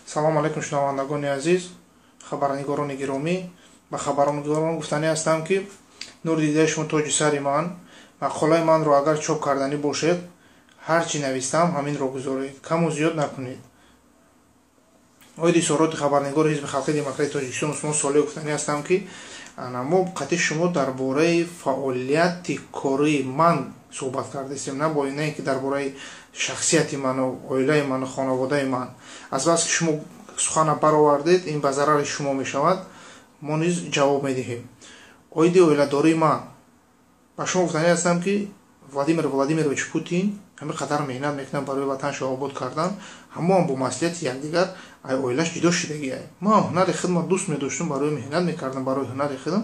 Салом алейкум, шунавандагони азиз, хабарнигорони гиромӣ. Ба хабарнигорон гуфтанӣ ҳастам, ки нури дидаи шумо тоҷи сари ман. Мақолаи манро агар чоп карданӣ бошед, ҳар чӣ навистам, ҳаминро гузоред, каму зиёд накунед. Оиди изҳороти хабарнигори Ҳизби халқии демократии Тоҷикистон Усмон Солеҳ гуфтанӣ ҳастам, ки мо қатъи шумо дар бораи фаъолияти кории ман суҳбат кардастем, на бо на ин ки дар бораи шахсияти ману оилаи ману хонаводаи ман. Азбаски шумо сухана баровардед, ин ба зарари шумо мешавад, мо низ ҷавоб медиҳем. Оиди оиладории ман ба шумо гуфтанӣ ҳастам, ки Владимир Владимирович Путин ҳамин қадар меҳнат мекунад барои ватаншо обод кардан, ҳамоам бо маслиҳати якдигар ай оилаш ҷудо шидагиай. Ман ҳунари хидма дӯст медоштам, барои меҳнат мекардам, барои ҳунари хидм.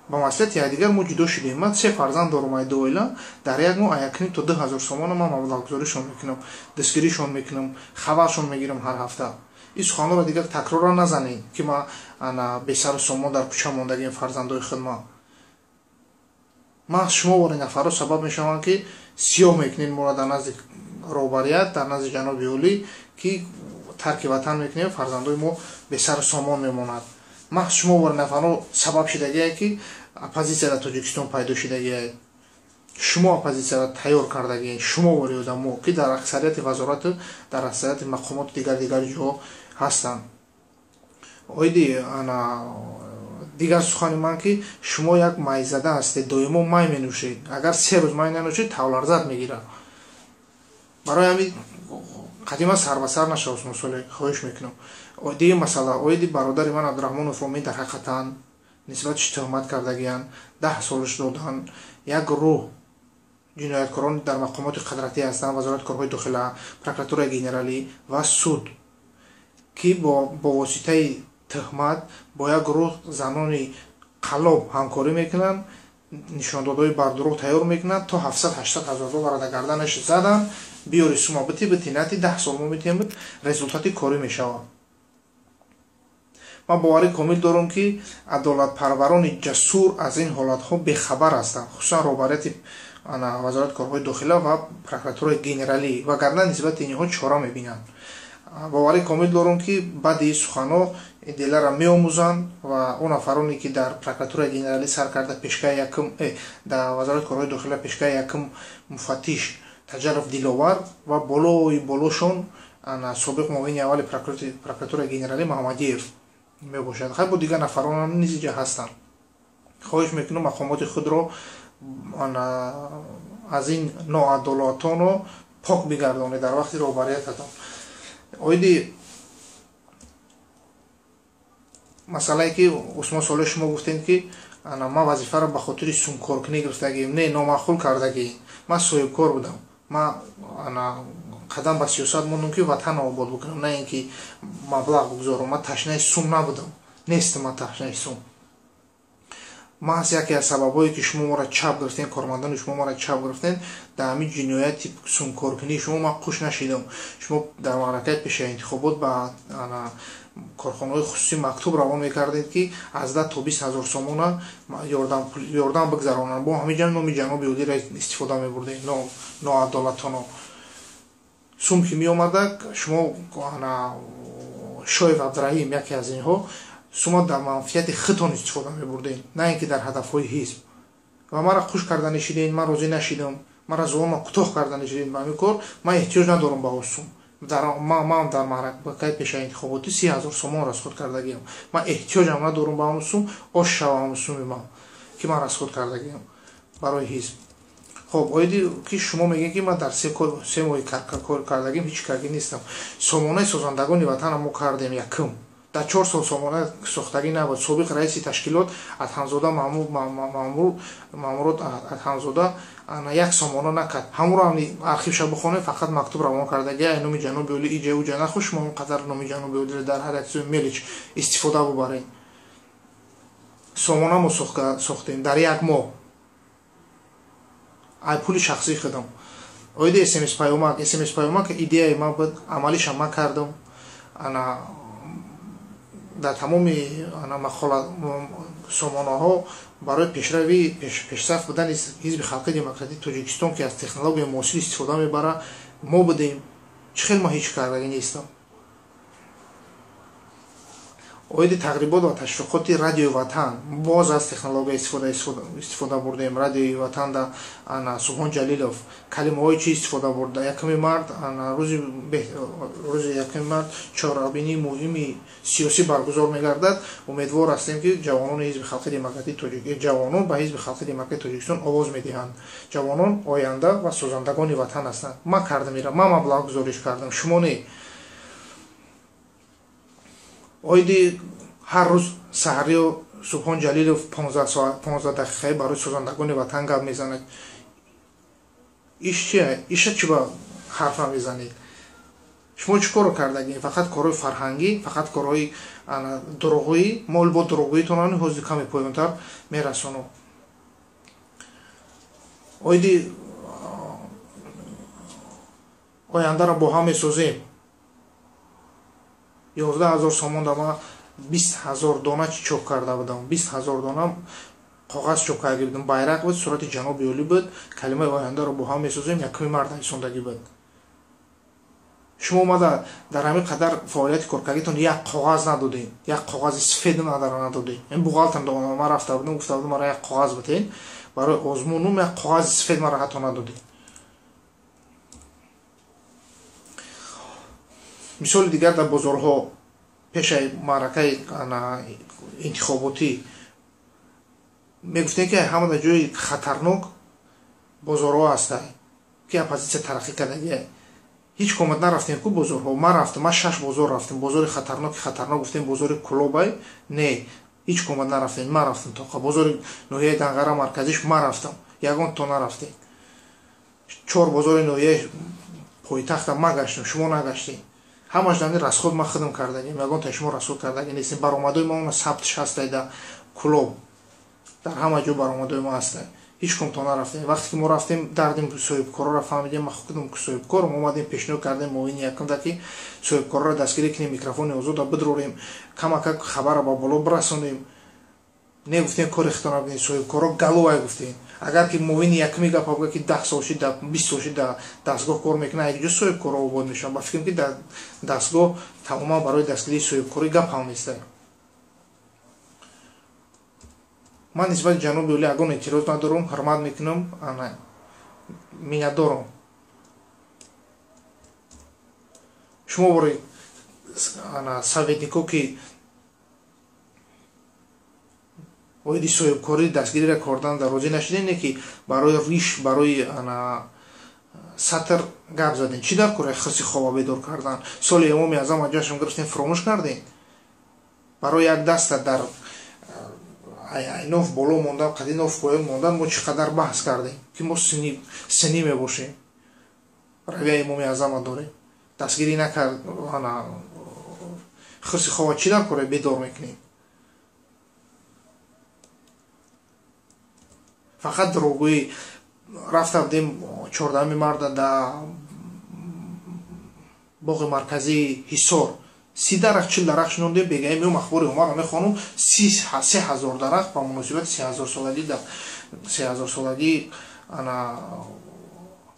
Ба маслиҳати якдигар мо ҷудо шидем. Ман се фарзанд дорам ай ду оила. Дар як моҳ 1,5 то 2000 сомона ман маблағгузоришон мекунам, дастгиришон мекунам, хабаршон мегирам ҳар ҳафта. Ин суханҳоро дигар такрорро назанед, ки ман ана бесару сомон дар кӯча мондагием фарзандои хидма. Ман шумо вори нафарро сабаб мешаванд, ки сиёҳ мекунед моро дар назди роҳбарият, дар назди ҷаноби олӣ, ки тарки ватан мекунем, фарзандои мо бесару сомон мемонад. Маҳз шумо вори нафарҳо сабаб шидагие, ки оппозитсия дар Тоҷикистон пайдо шидагие. Шумо оппозитсияро тайёр кардагиед, шумо вори одамо, ки дар аксарияти вазорату дар аксарияти мақомоти дигар дигар ҷо ҳастанд. Оиди ана дигар сухани ман, ки шумо як майзада ҳастед, доимо май менӯшед. Агар 3 рӯз май нанӯшед, тавларзад мегирад. Барои ҳамин қадима сарбасар нашав, Усмон Солеҳ, хоҳиш мекунам. Дигар масъала, оиди бародари ман Абдураҳмонов Ромин, дар ҳақиқатан нисбатиш туҳмат кардагиянд, 10 солаш доданд. Як гурӯҳ ҷинояткорон дар мақомоти қудратӣ ҳастанд, Вазорати корҳои дохила, прокуратураи генералӣ ва суд, ки бо воситаи туҳмат бо як гурӯҳ занони қаллоб ҳамкорӣ мекунанд, нишондодҳои бардурӯғ тайёр мекунанд, то 700-800 ҳазор долларро дар гарданаш заданд. Биёри сума бити, бити нати, 10 сол мо метиҳем, результати корӣ мешавад. Ман боварӣ комил дорам, ки адолатпарварони ҷасур аз ин ҳолатҳо бехабар ҳастанд, хусусан роҳбарияти Вазорати корҳои дохила ва прокуратураи генералӣ, вагарна нисбати инҳо чора мебинанд. Боварӣ комил дорам, ки баъди ин суханҳо делара меомӯзанд ва он нафароне, ки дар прокуратураи генералӣ сар карда пешкаи якум, дар Вазорати корҳои дохила пешкаи якум муфаттиш Таҷаров Диловар ва болои болошон собиқ муовини аввали прокуратураи генералӣ Муҳаммадиев мебошад. Хай, бо дигар нафаронам низ инҷа ҳастанд. Хоҳиш мекунам, мақомоти худро аз ин ноадолатоно пок бигардонед дар вақти роҳбариятатон. Оиди масъалае, ки Усмон Солеҳ шумо гуфтем, ки ман вазифаро ба хотири сумкоркунӣ гирифтагием, не, номаъқул кардагӣ. Ман соҳибкор будам, ман қадам ба сиёсат мондам, ки ватанро обод бикунам, на ин ки маблағ бигузорам. Ман ташнаи сум набудам, нестам ман ташнаи сум. Маҳз яке аз сабабҳое, ки шумо моро чап гирифтем, кормандони шумо моро чап гирифтем, дар ҳамин ҷинояти сумкоркунии шумо ман қуш нашидам. Шумо дар маъракаи пешаинтихобот ба корхонаҳои хусусӣ мактуб равон мекардед, ки аз 10 то 20 ҳазор сомона ёрдам бигзаронанд. Бо ҳамин ҷа номи ҷаноби олиро истифода мебурдем, ноадолатоно. Сум ки меомада, шумо, Шоев Абдураҳим яке аз инҳо, сума дар манфиати худтон истифода мебурдем, на ин ки дар ҳадафҳои ҳизб. Ва маро хуш карда нишидем, ман розӣ нашидам, маро зулма кӯтоҳ карда нишидем ба ҳамин кор. Ман эҳтиёҷ надорам ба он сум. Ман дар маъракаи пешаинтихоботӣ 30 ҳазор сомон расход кардагиам. Ман эҳтиёҷам надорам ба ҳамон сум, ош шава ҳамон суми ман, ки ман расход кардагиам барои ҳизб. Хоб, оиди ки шумо мегӯед, ки ман дар се моҳи кор кардагим, ҳеҷ карги нестам. Сомонаи созандагони ватанро мо кардем якум. Дар 4 сол сомона сохтагӣ набуд. Собиқ раиси ташкилот Адҳамзода Маъмурот Адҳамзода як сомона накард. Ҳамонро ҳам архивша бихонед, фақат мактуб равон кардаги ай номи ҷаноби олӣ иҷа уҷа нахӯ. Шумо он қадар номи ҷаноби олиро дар ҳар як чизи мелич истифода бубаред. Сомона мо сохтем дар як моҳ ай пули шахсии худам. Оиди смс паёмак, смс паёмак идеяи ман буд, амалиша ман кардам. Ана дар тамоми мақола сомонаҳо барои пешрави пешсаф будани Ҳизби халқии демократии Тоҷикистон, ки аз технологияи муосир истифода мебарад, мо будем. Чӣ хел ман ҳеҷ кардагӣ нестам? Оиди тағрибот ва ташвиқоти радиои Ватан боз аз технология истифода бурдем. Радиои Ватан да ана Субҳон Ҷалилов калимаҳои чӣ истифода бурда? Якуми март, ана рӯзи якуми март чорабинии муҳими сиёсӣ баргузор мегардад. Умедвор ҳастем, ки ҷавонони Ҳизби Халқи Демократии Тоҷик, ҷавонон ба Ҳизби Халқи Демократии Тоҷикистон овоз медиҳанд. Ҷавонон оянда ва созандагони ватан ҳастанд. Ман кардам ира, ман маблағгузориш кардам, шумо не. Оиди ҳар рӯз саҳариё Субҳон Ҷалилов 15 дақиқаи барои созандагони ватан гап мезанад. Иш чия? Иша чӣ ба ҳарфа мезанед? Шумо чӣ корро кардагӣ? Фақат корҳои фарҳангӣ, фақат корҳои дурӯғӯӣ, мол бо дурӯғӯитон ҳозир каме поёнтар мерасонам. Оиди ояндаро бо ҳам месозем. 11 000 сомон да ман 20 000 дона чӣ чоп карда будам. 20 000 дона коғаз чоп карда будам. Байрақ буд, сурати ҷаноби олӣ буд, калимаи ояндаро бо ҳам месозем, якуми март нависондагӣ буд. Шумо омада дар ҳамин қадар фаъолияти коркардитон як коғаз надодем, як коғази сифед надодем. Ин бухгалтер ман рафта будам, гуфта будам мара як коғаз битен барои озмунум, як коғази сифед мара ҳатто надодем. Мисоли дигар, дар бозорҳо пешаи маъракаи интихоботӣ мегуфтем, ки ҳама дар ҷои хатарнок бозорҳо ҳастанд, ки оппозитсия тараққӣ кардагия. Ҳеҷ комат нарафтем ку бозорҳо. Ман рафтам, ман 6 бозор рафтем. Бозори хатарноки хатарнок гуфтем, бозори Кулобай, не, ҳеҷ комат нарафтем. Ман рафтам тоқа бозори ноҳияи Данғара марказиш, ман рафтам, ягон то нарафтем. 4 бозори ноҳияи пойтахта ман гаштам, шумо нагаштем. Ҳамаш дар расход ман худам кардагим, ягон та шумо расход кардаги нестем. Баромадои ма она сабтш ҳастай дар Кулоб, дар ҳама ҷо баромадои ма ҳастай. Ҳеҷ ком то нарафтем. Вақте ки мо рафтем, дардим соҳибкорро фаҳмидем, ман худам соҳибкорам, омадем пешниҳод кардем муовини якумда, ки соҳибкорро дастгирӣ кунем, микрофони озода бидрорем, камакак хабарро ба боло бирасонем. Не, гуфтем, кори худтон набинед, соҳибкорро галовай гуфтем. Агар ки муовини якуми гапа буга, ки 10 сол шид, 20 сол шид дар дастгоҳ кор мекунад, якҷо соҳибкорро обод мешаванд. Ба фикрам, ки дар дастгоҳ тамоман барои дастгирии соҳибкорӣ гап ҳам нестай. Ман нисбати ҷаноби олӣ ягон эътироз надорам, ҳурмат мекунам, миннатдорам. Шумо бори советнико, ки оиди соҳибкорӣ дастгириро кардан дар розӣ нашудем, не ки барои риш, барои сатр гап задем. Чӣ дар кораи хирси хоба бедор кардан? Соли Имоми Аъзам ҷашн гирифтем, фуромӯш кардем. Барои як даста дар айноф боло мондан, қади ноф поён мондан мо чӣ қадар баҳс кардем, ки мо синӣ мебошем, равияи Имоми Аъзама дорем. Дастгирӣ накард. Хирси хоба чӣ дар кораи бедор мекунем? Фақат дурӯғгӯӣ. Рафта будем 14 марта дар боғи марказии Ҳисор, 30 дарахт, 40 дарахт шинондем. Бегаи меом ахбори омарро мехонум, 3000 дарахт ба муносибати 3000-солагӣ, 3000-солагии ана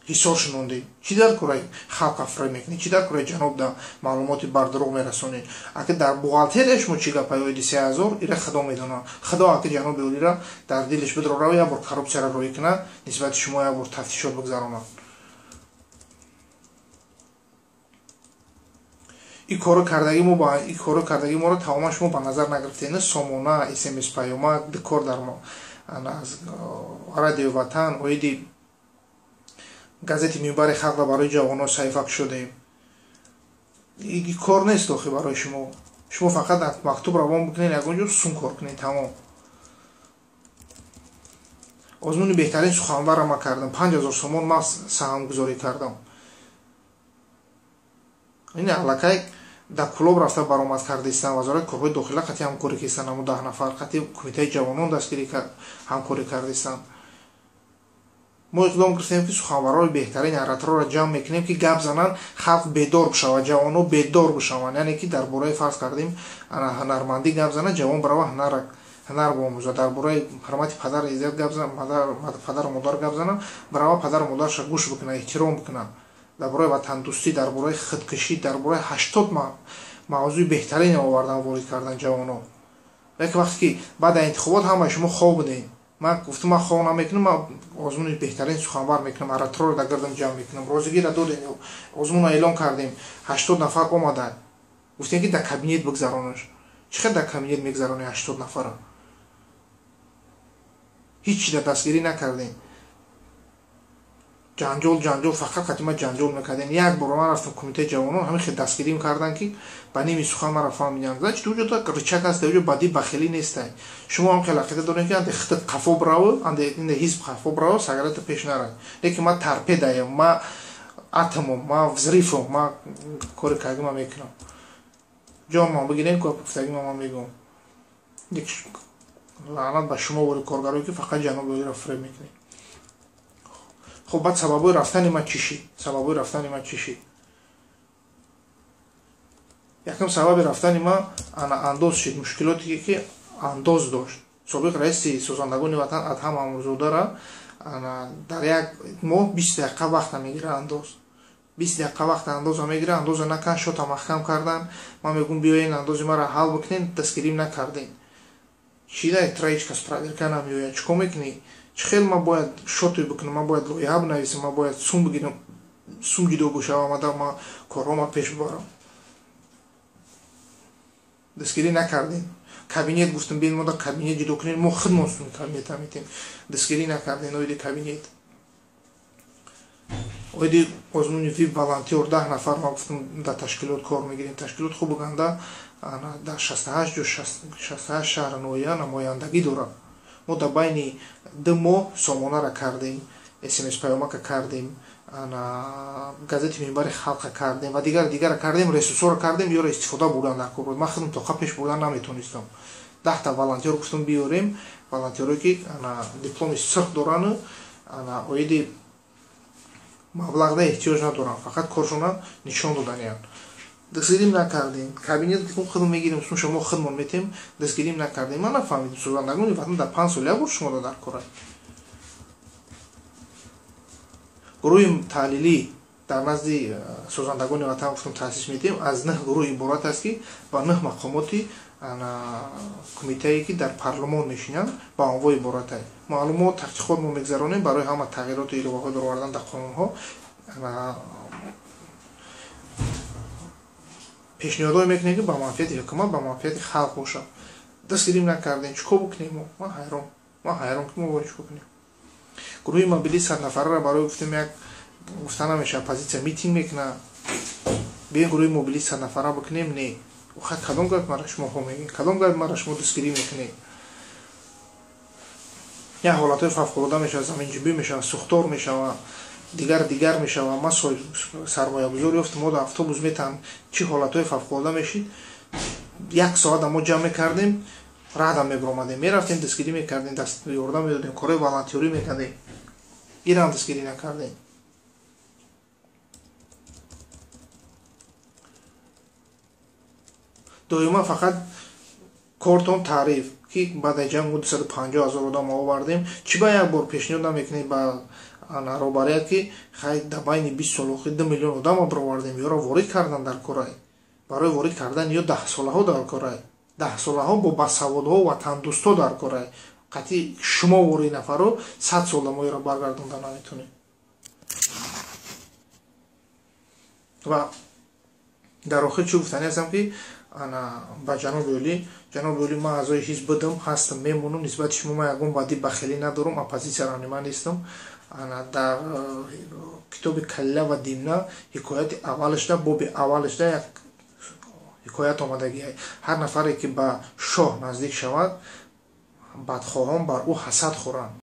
Ҳисор шинондем. Чӣ дар кораи халқ афрой мекунед? Чӣ дар кораи ҷаноб да маълумоти бардурӯғ мерасонед? Аки дар бухгалтерия шумо чӣ гапай оиди 3000, ира худо медонад. Худо аки ҷаноби олира дар дилаш бидрорава, як бор коррупсияро роӣ кунад, нисбати шумо як бор тафтишот бигзаронад. Ин корро кардагӣ мо, ин корро кардагӣ моро тамоман шумо ба назар нагирифтед. Сомона, смс, паёмак, дикор дар радиои Ватан, оиди газети Минбари халқро барои ҷавонон саҳифа кушодем. Ин кор нест охи барои шумо. Шумо фақат мактуб равон бикунед, ягон ҷо сум кор кунед, тамом. Озмуни беҳтарин суханварро ман кардам, 5000 сомон ман саҳмгузорӣ кардам. Ин аллакай дар Кулоб рафта баромад кардистам, вазорати корҳои дохила қатъи ҳамкорӣ кистанд, ҳамун 10 нафар қатъи кумитаи ҷавонон дастгирӣ ҳамкорӣ кардистанд. Мо иқдом гирифтем, ки суханварҳои беҳтарин ораторро ҷамъ мекунем, ки гап зананд, халқ бедор бишавад, ҷавонҳо бедор бишаванд. Яъне ки дар бораи, фарз кардем, ҳунармандӣ гап занад, ҷавон барава ҳунар биомӯзад. Дар бораи ҳурмати падар иззат гап занад, падару модар гап занад, барава падару модарша гӯш бикунад, эҳтиром бикунад. Дар бораи ватандӯстӣ, дар бораи худкушӣ, дар бораи 80 мавзӯи беҳтарин овардан, ворид кардан ҷавонон. Як вақте ки баъд аз интихобот ҳамаи шумо хоб будем. Ман гуфтам ман хоб намекунам, ман озмуни беҳтарин суханвар мекунам, ораторро дар гирдам ҷамъ мекунам. Розигиро додем, озмунро эълон кардем, 80 нафар омаданд. Гуфтем ки дар кабинет бигзаронаш. Чӣ хел дар кабинет мегзаронӣ 80 нафарро? Ҳеҷ чиз дар дастгирӣ накардем. Ҷанҷол, ҷанҷол, фақат қати ман ҷанҷол мекардем. Як бор ман рафтам кумитаи ҷавонон, ҳамин хел дастгирим кардан ки ба ними сухан маро фаҳмиданд. Значит, уҷо та рычаг ҳаст, уҷо бадӣ бахилӣ нестай. Шумо ҳам хел ақида дорем ки анде худат қафо бирав, анде инде ҳизб қафо бирав, сагарата пеш нарай. Лекин ман торпедаям, ман атомам, ман взрывам, ман кори кардагима мекунам. Ҷон ман бигирем, гуфтагима ман мегӯям. Лаънат ба шумо вори коргарое ки фақат ҷаноби олиро фиреб мекунед. Хуб, баъд сабабҳои рафтани ман чӣ шид? Сабабҳои рафтани ман чӣ шид? Якум сабаби рафтани ман ана андоз шид, мушкилоте ки андоз дошт. Собиқ раиси созандагони ватан Адҳам Амрзодаро ана дар як моҳ 20 дақиқа вақта мегира андоз. 20 дақиқа вақта андоза мегира, андоза накан, шота маҳкам кардан. Ман мегӯм биёен андози маро ҳал бикунен, дастгирим накардем. Чӣ дай троечка с проверка намеояд, чӣ кор мекунӣ? Чӣ хел ман бояд шоте бикунам, ман бояд лоиҳа бинависам, ман бояд сум бигирам, сум ҷудо бошавам, ада ман корҳома пеш бибарам. Дастгирӣ накардем. Кабинет гуфтам, биёед мо дар кабинет ҷудо кунем, мо худмон сум кабинета метем. Дастгирӣ накардем, оиди кабинет. Оиди озмуни вип волонтёр 10 нафар ман гуфтам дар ташкилот кор мегирем. Ташкилот хуб ганда дар 68 ҷо 68 шаҳр ноҳия намояндагӣ дорад. Мо дар байни 2 моҳ сомонара кардем, смс паёмака кардем, газети минбари халқа кардем ва дигар дигара кардем, ресурсҳоро кардем, ёро истифода бурдан дар кор. Ман худам тоқа пеш бурдан наметонистам. 10 та волонтёр гуфтам биёрем, волонтёрое ки дипломи сурх дорану оиди маблағда эҳтиёҷ надоранд, фақат коршона нишон доданианд. Дастгирим накардем. Кабинет гуфтам худам мегирем, сум шумо худмон метем, дастгирим накардем. Ман нафаҳмидам, созандагони ватан дар 5 сол як бор шумо дар кор. Гурӯҳи таҳлилӣ дар назди созандагони ватан гуфтам таъсис медиҳем, аз 9 гурӯҳ иборат аст ки ба 9 мақомоти кумитае ки дар парлумон мешинанд ба онҳо иборат аст. Маълумот таҳқиқот мо мегзаронем барои ҳама тағйироту иловаҳо даровардан дар қонунҳо. Пешниҳодҳое мекунем ки ба манфиати ҳукумат, ба манфиати халқ бошад. Дастгирим накардем, чӣ кор бикунем мо? Ман ҳайрон, ман ҳайрон ки мо бояд чӣ кор кунем. Гурӯҳи мобилӣ 100 нафарара барои гуфтем як гуфта намешавад, оппозитсия митинг мекунад. Биёем гурӯҳи мобилӣ 100 нафара бикунем, не. Охир кадом гап мара шумо хо мегӯед? Кадом гап мара шумо дастгирӣ мекунед? Як ҳолатҳои фавқулода мешавад, заминҷунбӣ мешавад, сӯхтор мешавад, дигар дигар мешавад. Ман сармоягузор ёфтам, мо дар автобус метаҳам. Чӣ ҳолатҳои фавқулода мешид? Як соата мо ҷамъ мекардем, раҳдам мебиромадем, мерафтем, дастгирӣ мекардем, ёрдам медодем, корҳои волонтёрӣ мекардем. Инам дастгирӣ накардем. Доима фақат кортон таъриф ки баъд аз ҷанг мо 250 ҳазор одам овардем. Чӣ ба як бор пешниҳод намекунед ба роҳбарият ки хай дар байни 20 сол охир 2 миллион одам баровардем, ёро ворид кардан дар корай. Барои ворид кардан ё 10 солаҳо дар корай. 10 солаҳо бо басаводҳо ва ватандӯстҳо дар корай. Қатъи шумо вори нафаро 100 сола мо ёро баргардонда наметонем. Ва дар охир чӣ гуфтанӣ ҳастам ки ба ҷаноби олӣ, ҷаноби олӣ, ман аъзои ҳизб будам, ҳастам, мемонам, нисбати шумо ман ягон бадӣ бахилӣ надорам, оппозитсияро ман нестам. Дар китоби Калила ва Димна ҳикояти аввалашда, боби аввалашда як ҳикоят омадагиай. Ҳар нафаре ки ба шоҳ наздик шавад, бадхоҳон бар ӯ ҳасад хӯранд.